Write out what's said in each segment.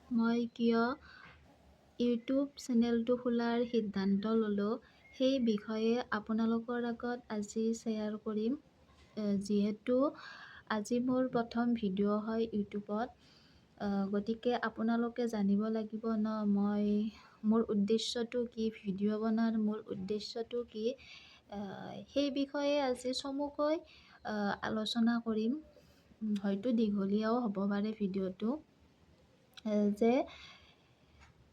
মই কিয় ইউটিউব চেনেলটো খোলাৰ সিদ্ধান্ত ল'লোঁ, সেই বিষয়ে আপোনালোকৰ আগত আজি শ্বেয়াৰ কৰিম। যিহেতু আজি মোৰ প্ৰথম ভিডিঅ' হয় ইউটিউবত, গতিকে আপোনালোকে জানিব লাগিব ন, মই মোৰ উদ্দেশ্যটো কি, ভিডিঅ' বনোৱাৰ মূল উদ্দেশ্যটো কি, সেই বিষয়ে আজি চমুকৈ আলোচনা কৰিম। হয়তো দীঘলীয়াও হ'ব পাৰে ভিডিঅ'টো। যে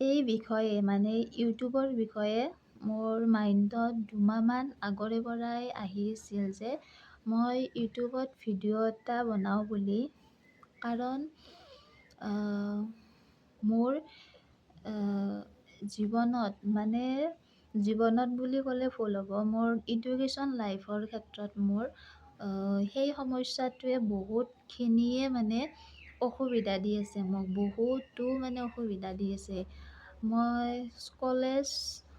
এই বিষয়ে, মানে ইউটিউবৰ বিষয়ে মোৰ মাইণ্ডত 2 মাহমান আগৰে পৰাই আহি আছিল যে মই ইউটিউবত ভিডিঅ' এটা বনাওঁ বুলি। কাৰণ মোৰ জীৱনত, মানে জীৱনত বুলি ক'লে ভুল হ'ব, মোৰ এডুকেশ্যন লাইফৰ ক্ষেত্ৰত মোৰ সেই সমস্যাটোৱে বহুতখিনিয়ে মানে অসুবিধা দি আছে মোক, বহুতো মানে অসুবিধা দি আছে। মই কলেজ,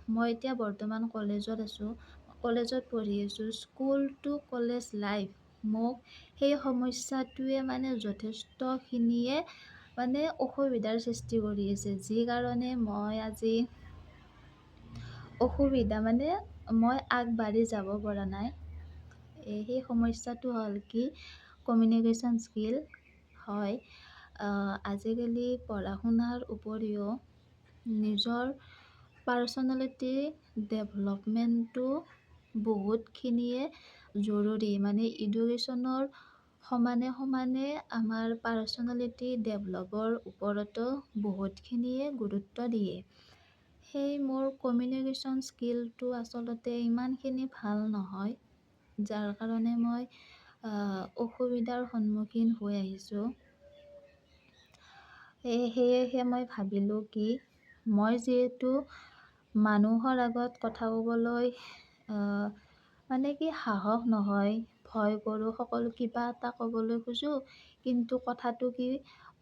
মই এতিয়া বৰ্তমান কলেজত আছোঁ, কলেজত পঢ়ি আছোঁ। স্কুল টু কলেজ লাইফ মোক সেই সমস্যাটোৱে মানে যথেষ্টখিনিয়ে মানে অসুবিধাৰ সৃষ্টি কৰি আছে, যি কাৰণে মই আজি অসুবিধা, মানে মই আগবাঢ়ি যাব পৰা নাই। সেই সমস্যাটো হ'ল কি? কমিউনিকেশ্যন স্কিল হয়। আজিকালি পঢ়া শুনাৰ উপৰিও নিজৰ পাৰ্চনেলিটি ডেভেলপমেণ্টটো বহুতখিনিয়ে জৰুৰী। মানে এডুকেশ্যনৰ সমানে সমানে আমাৰ পাৰ্চনেলিটি ডেভেলপৰ ওপৰতো বহুতখিনিয়ে গুৰুত্ব দিয়ে। সেই মোৰ কমিউনিকেশ্যন স্কিলটো আচলতে ইমানখিনি ভাল নহয়, যাৰ কাৰণে মই অসুবিধাৰ সন্মুখীন হৈ আহিছোঁ। সেয়েহে মই ভাবিলোঁ কি, মই যিহেতু মানুহৰ আগত কথা ক'বলৈ মানে কি সাহস নহয়, ভয় কৰোঁ, সকলো কিবা এটা ক'বলৈ খোজোঁ, কিন্তু কথাটো কি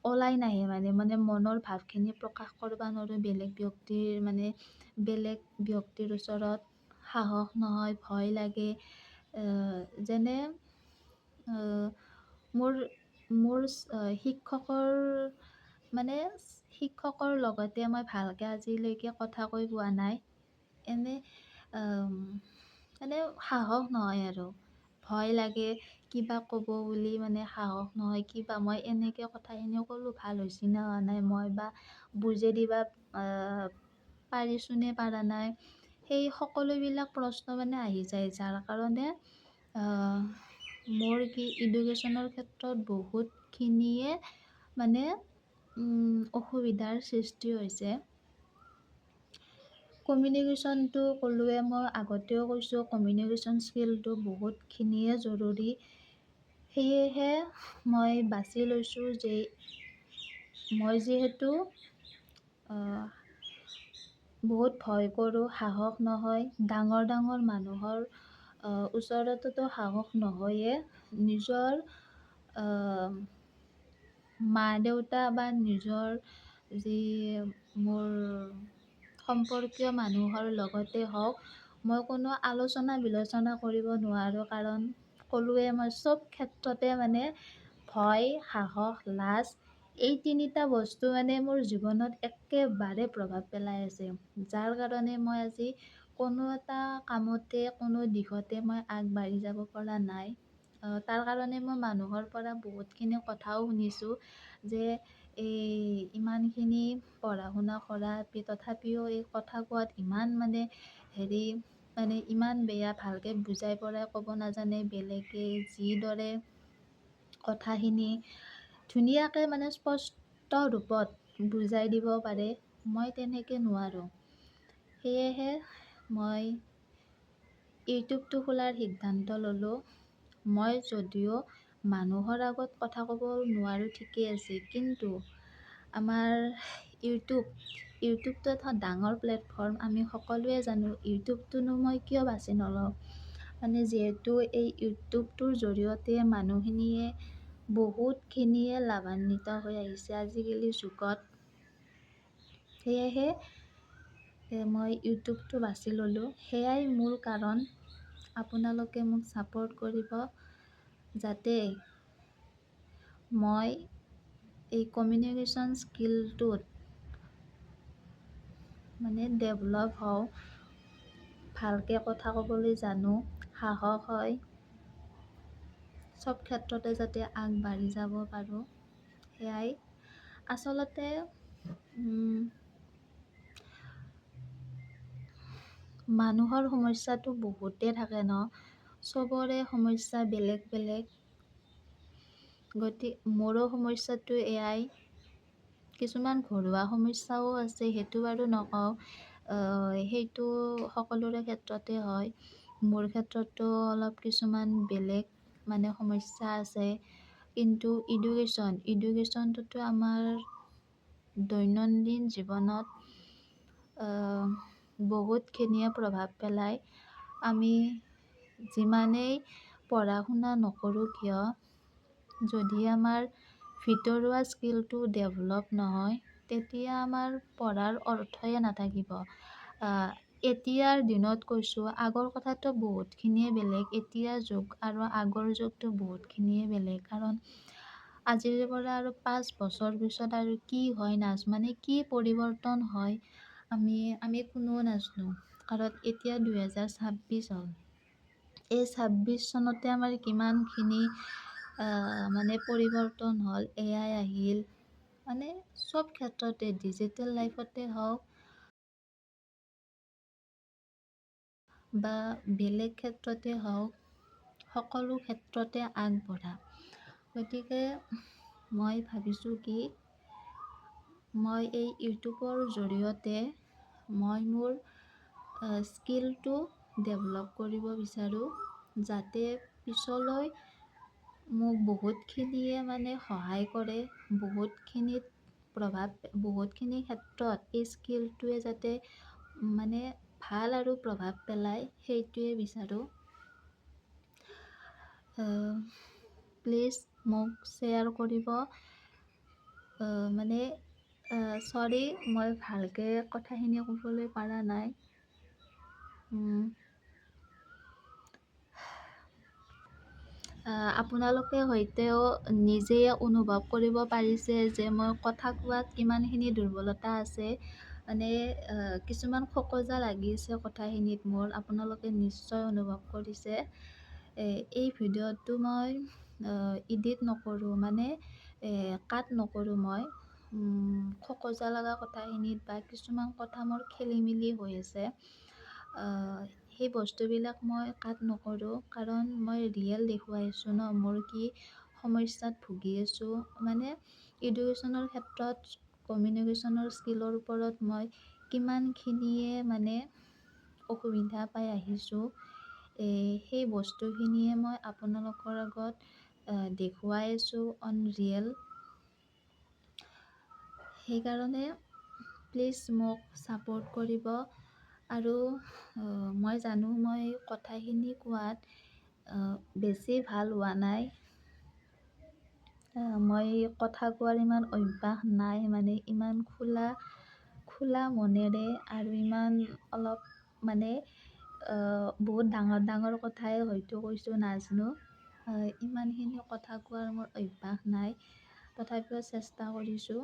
ওলাই নাহে, মানে মনৰ ভাৱখিনি প্ৰকাশ কৰিব নোৱাৰোঁ বেলেগ ব্যক্তিৰ, মানে বেলেগ ব্যক্তিৰ ওচৰত সাহস নহয়, ভয় লাগে। যেনে মোৰ মোৰ শিক্ষকৰ, মানে শিক্ষকৰ লগতে মই ভালকৈ আজিলৈকে কথা কৈ পোৱা নাই। এনে মানে সাহস নহয় আৰু ভয় লাগে কিবা ক'ব বুলি, মানে সাহস নহয়। কিবা মই এনেকৈ কথাখিনি ক'লোঁ, ভাল হৈছে নে হোৱা নাই, মই বা বুজাই দিব পাৰিছোঁ নে পাৰা নাই, সেই সকলোবিলাক প্ৰশ্ন মানে আহি যায়, যাৰ কাৰণে মোৰ কি এডুকেশ্যনৰ ক্ষেত্ৰত বহুতখিনিয়ে মানে অসুবিধাৰ সৃষ্টি হৈছে। কমিউনিকেশ্যনটো ক'লোৱে মই, আগতেও কৈছোঁ, কমিউনিকেশ্যন স্কিলটো বহুতখিনিয়ে জৰুৰী। সেয়েহে মই বাছি লৈছোঁ যে মই যিহেতু বহুত ভয় কৰোঁ, সাহস নহয়, ডাঙৰ ডাঙৰ মানুহৰ ওচৰততো সাহস নহয়ে, নিজৰ মা দেউতা বা নিজৰ যি মোৰ সম্পৰ্কীয় মানুহৰ লগতে হওক, মই কোনো আলোচনা বিলোচনা কৰিব নোৱাৰোঁ। কাৰণ ক'লোৱে মই, চব ক্ষেত্ৰতে মানে ভয়, সাহস, লাজ, এই তিনিটা বস্তু মানে মোৰ জীৱনত একেবাৰে প্ৰভাৱ পেলাই আছে, যাৰ কাৰণে মই আজি কোনো এটা কামতে, কোনো দিশতে মই আগবাঢ়ি যাব পৰা নাই। তাৰ কাৰণে মই মানুহৰ পৰা বহুতখিনি কথাও শুনিছোঁ যে এই ইমানখিনি পঢ়া শুনা কৰা, তথাপিও এই কথা কোৱাত ইমান মানে হেৰি, মানে ইমান বেয়া, ভালকৈ বুজাই পৰাই ক'ব নাজানে, বেলেগে যিদৰে কথাখিনি ধুনীয়াকৈ মানে স্পষ্ট ৰূপত বুজাই দিব পাৰে, মই তেনেকৈ নোৱাৰোঁ। সেয়েহে মই ইউটিউবটো খোলাৰ সিদ্ধান্ত ল'লোঁ। মই যদিও মানুহৰ আগত কথা ক'ব নোৱাৰোঁ, ঠিকেই আছে, কিন্তু আমাৰ ইউটিউবটো এটা ডাঙৰ প্লেটফৰ্ম, আমি সকলোৱে জানো। ইউটিউবটোনো মই কিয় বাছি নলওঁ? মানে যিহেতু এই ইউটিউবটোৰ জৰিয়তে মানুহখিনিয়ে বহুতখিনিয়ে লাভান্বিত হৈ আহিছে আজিকালি যুগত। সেয়েহে মই ইউটিউবটো বাছি ল'লোঁ। সেয়াই মূল কাৰণ। আপোনালোকে মোক ছাপোৰ্ট কৰিব যাতে মই এই কমিউনিকেশ্যন স্কিলটোত মানে ডেভলপ হওঁ, ভালকৈ কথা ক'বলৈ জানো, সাহস হয়, চব ক্ষেত্ৰতে যাতে আগবাঢ়ি যাব পাৰোঁ, সেয়াই আচলতে। মানুহৰ সমস্যাটো বহুতেই থাকে ন, চবৰে সমস্যা বেলেগ বেলেগ। গতিকে মোৰো সমস্যাটো এয়াই। কিছুমান ঘৰুৱা সমস্যাও আছে, সেইটো বাৰু নকওঁ, সেইটো সকলোৰে ক্ষেত্ৰতে হয়। মোৰ ক্ষেত্ৰতো অলপ কিছুমান বেলেগ মানে সমস্যা আছে। কিন্তু ইডুকেশ্যনটোতো আমাৰ দৈনন্দিন জীৱনত বহুতখিনিয়ে প্ৰভাৱ পেলায়। আমি যিমানেই পঢ়া শুনা নকৰোঁ কিয়, যদি আমাৰ ভিতৰুৱা স্কিলটো ডেভলপ নহয়, তেতিয়া আমাৰ পঢ়াৰ অৰ্থই নাথাকিব। এতিয়াৰ দিনত কৈছোঁ, আগৰ কথাটো বহুতখিনিয়ে বেলেগ। এতিয়াৰ যুগ আৰু আগৰ যুগটো বহুতখিনিয়ে বেলেগ। কাৰণ আজিৰ পৰা আৰু 5 বছৰ পিছত আৰু কি হয় নাজ মানে কি পৰিৱৰ্তন হয় আমি কোনেও নাজানো। কাৰণ এতিয়া 2026 হ'ল, এই 26 চনতে আমাৰ কিমানখিনি মানে পৰিৱৰ্তন হ'ল। এ I আহিল, মানে চব ক্ষেত্ৰতে, ডিজিটেল লাইফতে হওক বা বেলেগ ক্ষেত্ৰতে হওক, সকলো ক্ষেত্ৰতে আগবঢ়া। গতিকে মই ভাবিছোঁ কি, মই এই ইউটিউবৰ জৰিয়তে মই মোৰ স্কিলটো ডেভলপ কৰিব বিচাৰোঁ, যাতে পিছলৈ মোক বহুতখিনিয়ে মানে সহায় কৰে, বহুতখিনিত প্ৰভাৱ, বহুতখিনি ক্ষেত্ৰত এই স্কিলটোৱে যাতে মানে ভাল আৰু প্ৰভাৱ পেলায়, সেইটোৱে বিচাৰোঁ। প্লিজ মোক শ্বেয়াৰ কৰিব। মানে চৰি, মই ভালকৈ কথাখিনি ক'বলৈ পৰা নাই। আপোনালোকে হয়তো নিজে অনুভৱ কৰিব পাৰিছে যে মই কথা কোৱাত কিমানখিনি দুৰ্বলতা আছে, মানে কিছুমান খোকোজা লাগিছে কথাখিনিত মোৰ, আপোনালোকে নিশ্চয় অনুভৱ কৰিছে। এই ভিডিঅ'টো মই এডিট নকৰোঁ, মানে কাট নকৰোঁ মই। খোকোজা লগা কথাখিনিত বা কিছুমান কথা মোৰ খেলি মেলি হৈ আছে, সেই বস্তুবিলাক মই কাট নকৰোঁ, কাৰণ মই ৰিয়েল দেখুৱাই আছোঁ ন, মোৰ কি সমস্যাত ভুগি আছোঁ। মানে এডুকেশ্যনৰ ক্ষেত্ৰত কমিউনিকেশ্যনৰ স্কিলৰ ওপৰত মই কিমানখিনিয়ে মানে অসুবিধা পাই আহিছোঁ, সেই বস্তুখিনিয়ে মই আপোনালোকৰ আগত দেখুৱাই আছোঁ অন ৰিয়েল। সেইকাৰণে প্লিজ মোক ছাপোৰ্ট কৰিব। আৰু মই জানো মই কথাখিনি কোৱাত বেছি ভাল হোৱা নাই, মই কথা কোৱাৰ ইমান অভ্যাস নাই, মানে ইমান খোলা মনেৰে আৰু ইমান অলপ মানে বহুত ডাঙৰ ডাঙৰ কথাই হয়তো কৈছোঁ, নাজানো, ইমানখিনি কথা কোৱাৰ মোৰ অভ্যাস নাই, তথাপিও চেষ্টা কৰিছোঁ।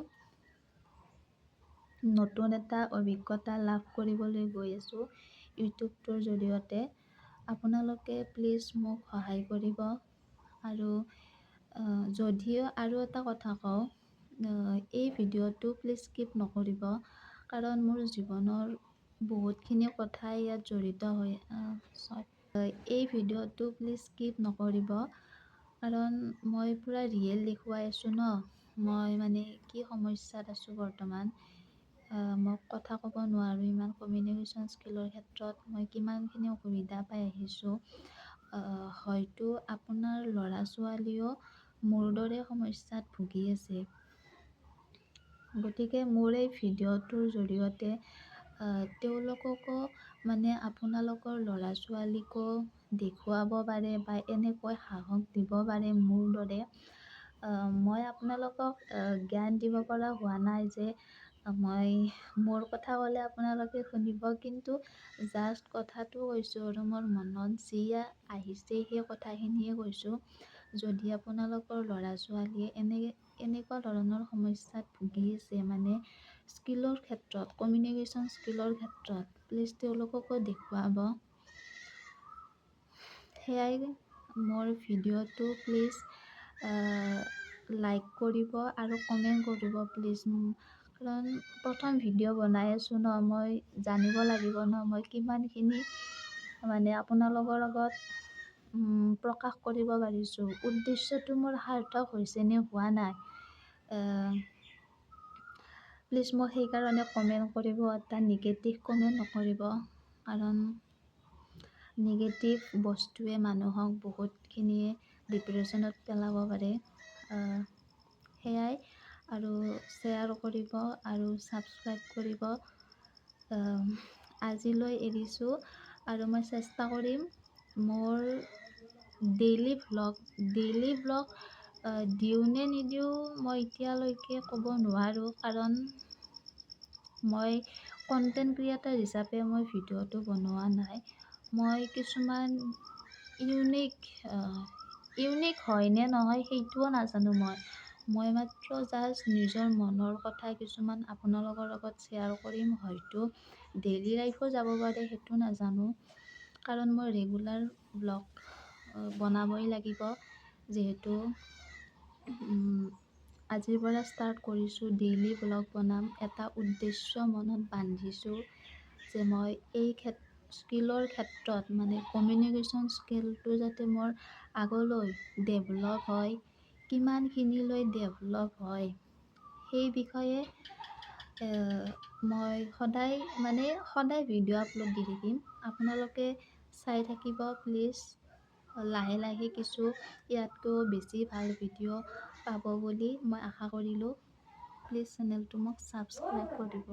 নতুন এটা অভিজ্ঞতা লাভ কৰিবলৈ গৈ আছোঁ ইউটিউবটোৰ জৰিয়তে। আপোনালোকে প্লিজ মোক সহায় কৰিব। আৰু যদিও আৰু এটা কথা কওঁ, এই ভিডিঅ'টো প্লিজ স্কিপ নকৰিব, কাৰণ মোৰ জীৱনৰ বহুতখিনি কথাই ইয়াত জড়িত হৈ, এই ভিডিঅ'টো প্লিজ স্কিপ নকৰিব, কাৰণ মই পূৰা ৰিয়েল দেখুৱাই আছোঁ ন, মই মানে কি সমস্যাত আছোঁ বৰ্তমান। মই কথা ক'ব নোৱাৰোঁ ইমান, কমিউনিকেশ্যন স্কিলৰ ক্ষেত্ৰত মই কিমানখিনি অসুবিধা পাই আহিছোঁ। হয়তো আপোনাৰ ল'ৰা ছোৱালীও মোৰ দৰে সমস্যাত ভুগি আছে। গতিকে মোৰ এই ভিডিঅ'টোৰ জৰিয়তে তেওঁলোককো মানে আপোনালোকৰ ল'ৰা ছোৱালীকো দেখুৱাব পাৰে বা এনেকৈ সাহস দিব পাৰে মোৰ দৰে। মই আপোনালোকক জ্ঞান দিব পৰা হোৱা নাই যে মই মোৰ কথা ক'লে আপোনালোকে শুনিব, কিন্তু জাষ্ট কথাটো কৈছোঁ আৰু মোৰ মনত যি আহিছে সেই কথাখিনিয়ে কৈছোঁ। যদি আপোনালোকৰ ল'ৰা ছোৱালীয়ে এনেকুৱা ধৰণৰ সমস্যাত ভুগি আছে, মানে স্কিলৰ ক্ষেত্ৰত, কমিউনিকেশ্যন স্কিলৰ ক্ষেত্ৰত, প্লিজ তেওঁলোককো দেখুৱাব। সেয়াই মোৰ ভিডিঅ'টো প্লিজ লাইক কৰিব আৰু কমেণ্ট কৰিব প্লিজ। কাৰণ প্ৰথম ভিডিঅ' বনাই আছোঁ ন, মই জানিব লাগিব ন মই কিমানখিনি মানে আপোনালোকৰ লগত প্ৰকাশ কৰিব পাৰিছোঁ, উদ্দেশ্যটো মোৰ সাৰ্থক হৈছেনে হোৱা নাই। প্লিজ মোক সেইকাৰণে কমেণ্ট কৰিব, এটা নিগেটিভ কমেণ্ট নকৰিব, কাৰণ নিগেটিভ বস্তুৱে মানুহক বহুতখিনিয়ে ডিপ্ৰেশ্যনত পেলাব পাৰে। সেয়াই, আৰু শ্বেয়াৰ কৰিব আৰু ছাবস্ক্ৰাইব কৰিব। আজিলৈ এৰিছোঁ আৰু মই চেষ্টা কৰিম মোৰ ডেইলি ভ্লগ দিওঁ নে নিদিওঁ মই এতিয়ালৈকে ক'ব নোৱাৰোঁ, কাৰণ মই কণ্টেণ্ট ক্ৰিয়েটাৰ হিচাপে মই ভিডিঅ'টো বনোৱা নাই। মই কিছুমান ইউনিক ইউনিক হয় নে নহয় সেইটোও নাজানো। মই মই মাত্ৰ জাষ্ট নিজৰ মনৰ কথা কিছুমান আপোনালোকৰ লগত শ্বেয়াৰ কৰিম। হয়তো ডেইলি লাইফো যাব পাৰে, সেইটো নাজানো, কাৰণ মই ৰেগুলাৰ ব্লগ বনাবই লাগিব। যিহেতু আজিৰ পৰা ষ্টাৰ্ট কৰিছোঁ, ডেইলি ব্লগ বনাম, এটা উদ্দেশ্য মনত বান্ধিছোঁ যে মই এই স্কিলৰ ক্ষেত্ৰত, মানে কমিউনিকেশ্যন স্কিলটো যাতে মোৰ আগলৈ ডেভেলপ হয়, কিমানখিনিলৈ ডেভেলপ হয় সেই বিষয়ে মই সদায়, মানে সদায় ভিডিঅ' আপলোড দি থাকিম। আপোনালোকে চাই থাকিব প্লিজ। লাহে লাহে কিছু ইয়াতকৈও বেছি ভাল ভিডিঅ' পাব বুলি মই আশা কৰিলোঁ। প্লিজ চেনেলটো মোক ছাবস্ক্ৰাইব কৰিব।